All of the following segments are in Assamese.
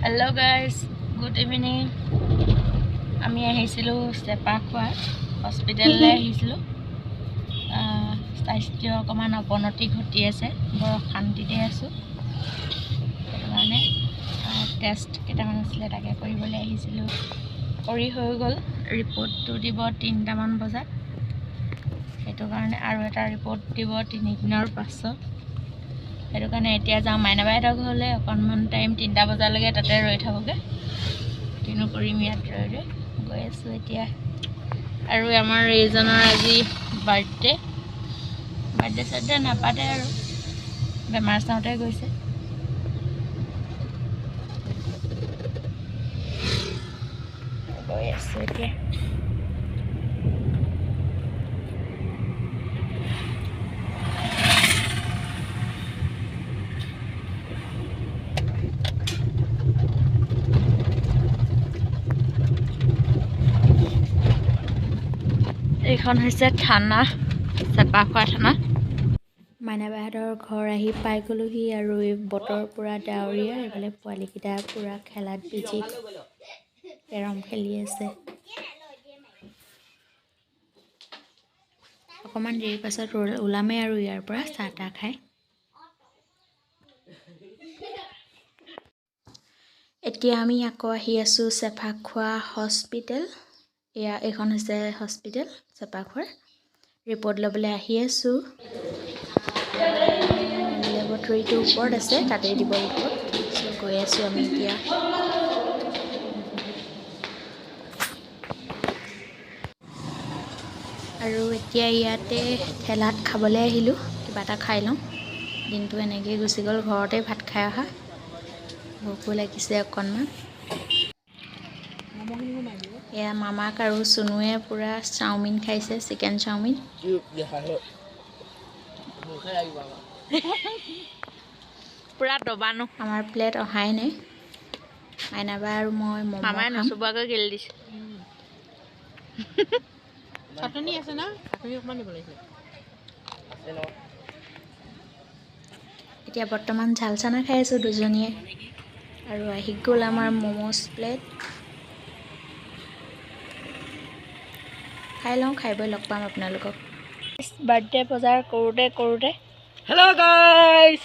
Hello' guys, good evening. আমি আহিছিলোঁ চেপাখোৱা হস্পিটেললৈ আহিছিলোঁ। স্বাস্থ্য অকণমান অৱনতি ঘটি আছে, বৰ অশান্তিতে আছোঁ। সেইটো কাৰণে টেষ্ট কেইটামান আছিলে, তাকে কৰিবলৈ আহিছিলোঁ। কৰি হৈ গ'ল, ৰিপৰ্টটো দিব 3টামান বজাত। সেইটো কাৰণে আৰু এটা ৰিপৰ্ট দিব 3 দিনৰ পাছত। সেইটো কাৰণে এতিয়া যাওঁ মাইনাবাইহঁতৰ ঘৰলৈ। অকণমান টাইম 3টা বজালৈকে তাতে ৰৈ থাকোঁগৈ। কিনো কৰিম ইয়াত ৰৈ ৰৈ? গৈ আছোঁ এতিয়া। আৰু আমাৰ এইজনৰ আজি বাৰ্থডে। বাৰ্থডে চাৰ্থডে নাপাতে আৰু, বেমাৰ চাওঁতে গৈছে। গৈ আছোঁ এতিয়া। এইখন হৈছে থানা, চেপাখোৱা থানা। মাইনাবাহঁতৰ ঘৰ আহি পাই গ'লোহি আৰু এই বতৰ পূৰা ডাৱৰীয়া। এইফালে পোৱালিকেইটা পূৰা খেলাত বিজি, কেৰম খেলি আছে। অকণমান দেৰিৰ পাছত ওলামেই আৰু ইয়াৰ পৰা চাহ তাহ খাই। এতিয়া আমি আকৌ আহি আছোঁ চেপাখোৱা হস্পিটেল। এয়া এইখন হৈছে হস্পিটেল চেপাখোৱাৰ। ৰিপৰ্ট ল'বলৈ আহি আছোঁ। লেবৰেটৰীটো ওপৰত আছে, তাতেই দিব ৰিপৰ্ট। চ' গৈ আছোঁ আমি এতিয়া। আৰু এতিয়া ইয়াতে ঠেলাত খাবলৈ আহিলোঁ। কিবা এটা খাই লওঁ। দিনটো এনেকৈয়ে গুচি গ'ল, ঘৰতে ভাত খাই অহা। ভোকো লাগিছে অকণমান। এয়া মামাক আৰু চুনুৱে পূৰা চাওমিন খাইছে, চিকেন চাওমিন। ভোকে লাগিব আমাৰ। পূৰা দবানো। আমাৰ প্লেট অহাই নাই। মাইনাবা আৰু মই ম'ম' মামাই খাম। নচোবোৱাকৈ গিলি দিছে। চাটনি আছে না? চাটনি অকণমান দিব লাগিছিলে। আছে ন। এতিয়া বৰ্তমান ঝাল চানা খাই আছোঁ দুজনীয়ে। আৰু আহি গ'ল আমাৰ ম'ম'জ প্লেট। খাই লওঁ, খাই বৈ লগ পাম আপোনালোকক। বাৰ্থডে বজাৰ কৰোঁতে কৰোঁতে হেল্ল' গাইজ।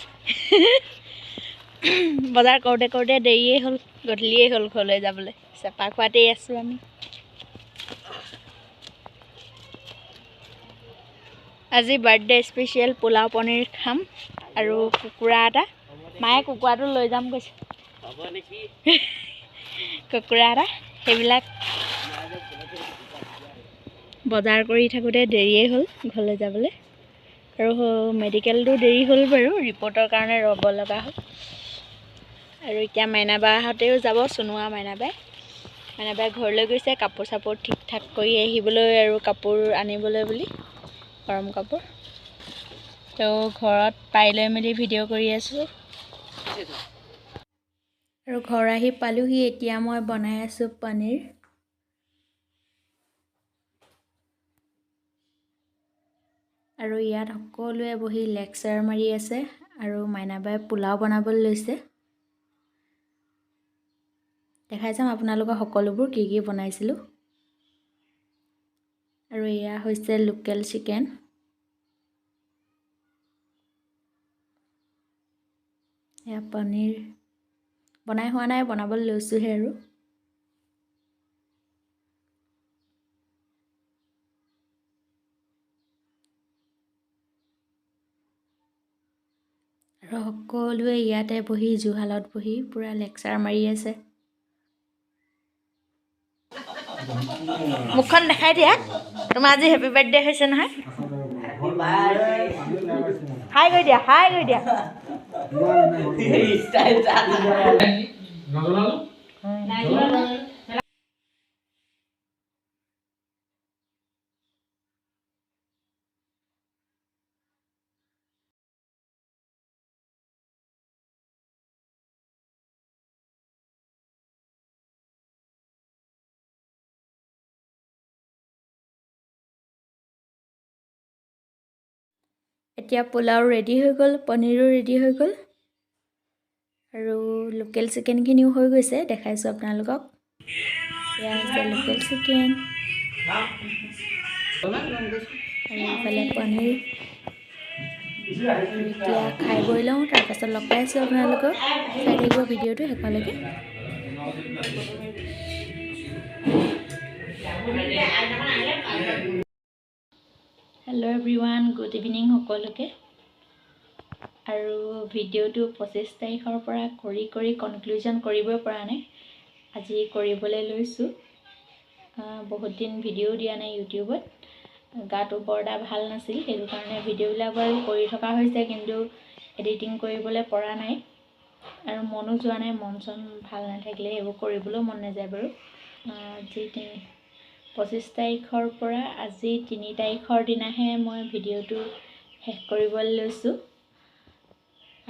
বজাৰ কৰোঁতে কৰোঁতে দেৰিয়েই হ'ল, গধূলিয়েই হ'ল ঘৰলৈ যাবলৈ। চেপা খোৱাতেই আছোঁ আমি। আজি বাৰ্থডে স্পেচিয়েল পোলাও পনীৰ খাম আৰু কুকুৰা এটা। মায়ে কুকুৰাটো লৈ যাম কৈছে। হ'ব নেকি? কুকুৰা এটা। সেইবিলাক বজাৰ কৰি থাকোঁতে দেৰিয়েই হ'ল ঘৰলৈ যাবলৈ। আৰু মেডিকেলটো দেৰি হ'ল বাৰু, ৰিপৰ্টৰ কাৰণে ৰ'ব লগা হ'ল। আৰু এতিয়া মাইনাবাহঁতেও যাব। চুনোৱা মাইনাবাই, মাইনাবাই ঘৰলৈ গৈছে কাপোৰ চাপোৰ ঠিক ঠাক কৰি আহিবলৈ আৰু কাপোৰ আনিবলৈ বুলি, গৰম কাপোৰ। তো ঘৰত পাই লৈ মেলি ভিডিঅ' কৰি আছোঁ। আৰু ঘৰ আহি পালোহি। এতিয়া মই বনাই আছোঁ পনীৰ। আৰু ইয়াত সকলোৱে বহি লেকচাৰ মাৰি আছে আৰু মাইনাবাই পোলাও বনাবলৈ লৈছে। দেখাই যাম আপোনালোকক সকলোবোৰ কি কি বনাইছিলোঁ। আৰু এয়া হৈছে লোকেল চিকেন। এয়া পনীৰ বনাই হোৱা নাই, বনাবলৈ লৈছোঁহে। আৰু সকলোৱে ইয়াতে বহি, জুহালত বহি পূৰা লেকচাৰ মাৰি আছে। মুখখন দেখাই দিয়া তোমাৰ। আজি হেপী বাৰ্থডে হৈছে নহয়। হাই কৰি দিয়া, হাই কৰি দিয়া। ষ্টাইল। এতিয়া পোলাও ৰেডি হৈ গ'ল, পনীৰো ৰেডি হৈ গ'ল। আৰু লোকেল চিকেনখিনিও হৈ গৈছে, দেখাইছোঁ আপোনালোকক। এয়া হৈছে লোকেল চিকেন আৰু এইফালে পনীৰ। আৰু এতিয়া খাই বৈ লওঁ, তাৰপাছত লগ পাই আছোঁ আপোনালোকক। চাই থাকিব ভিডিঅ'টো শেষলৈকে। হেল্ল' এভৰিৱান, গুড ইভিনিং সকলোকে। আৰু ভিডিঅ'টো 25 তাৰিখৰ পৰা কৰি কৰি কনক্লুজন কৰিবই পৰা নাই, আজি কৰিবলৈ লৈছোঁ। বহুত দিন ভিডিঅ' দিয়া নাই ইউটিউবত, গাটো বৰ এটা ভাল নাছিল, সেইটো কাৰণে ভিডিঅ'বিলাক বাৰু কৰি থকা হৈছে, কিন্তু এডিটিং কৰিবলৈ পৰা নাই আৰু মনো যোৱা নাই। মন চন ভাল নাথাকিলে সেইবোৰ কৰিবলৈও মন নাযায় বাৰু। আজি 25 তাৰিখৰ পৰা আজি 3 তাৰিখৰ দিনাহে মই ভিডিঅ'টো শেষ কৰিবলৈ লৈছোঁ।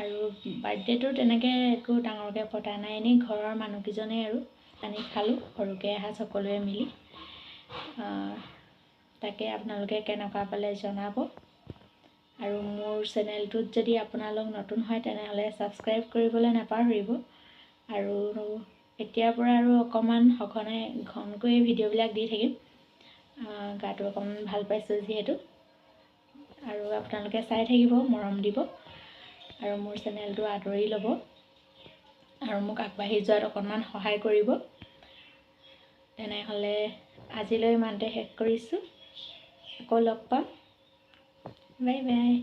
আৰু বাৰ্থডেটো তেনেকৈ একো ডাঙৰকৈ পতা নাই, এনেই ঘৰৰ মানুহকেইজনেই আৰু পানী খালোঁ সৰুকৈ এসাঁজ সকলোৱে মিলি। তাকে আপোনালোকে কেনেকুৱা পালে জনাব। আৰু মোৰ চেনেলটোত যদি আপোনালোক নতুন হয় তেনেহ'লে ছাবস্ক্ৰাইব কৰিবলৈ নাপাহৰিব। আৰু এতিয়াৰ পৰা আৰু অকণমান সঘনাই ঘনকৈ ভিডিঅ'বিলাক দি থাকিম, গাটো অকণমান ভাল পাইছোঁ যিহেতু। আৰু আপোনালোকে চাই থাকিব, মৰম দিব আৰু মোৰ চেনেলটো আদৰি ল'ব আৰু মোক আগবাঢ়ি যোৱাত অকণমান সহায় কৰিব। তেনেহ'লে আজিলৈ ইমানতে শেষ কৰিছোঁ, আকৌ লগ পাম, বাই বাই।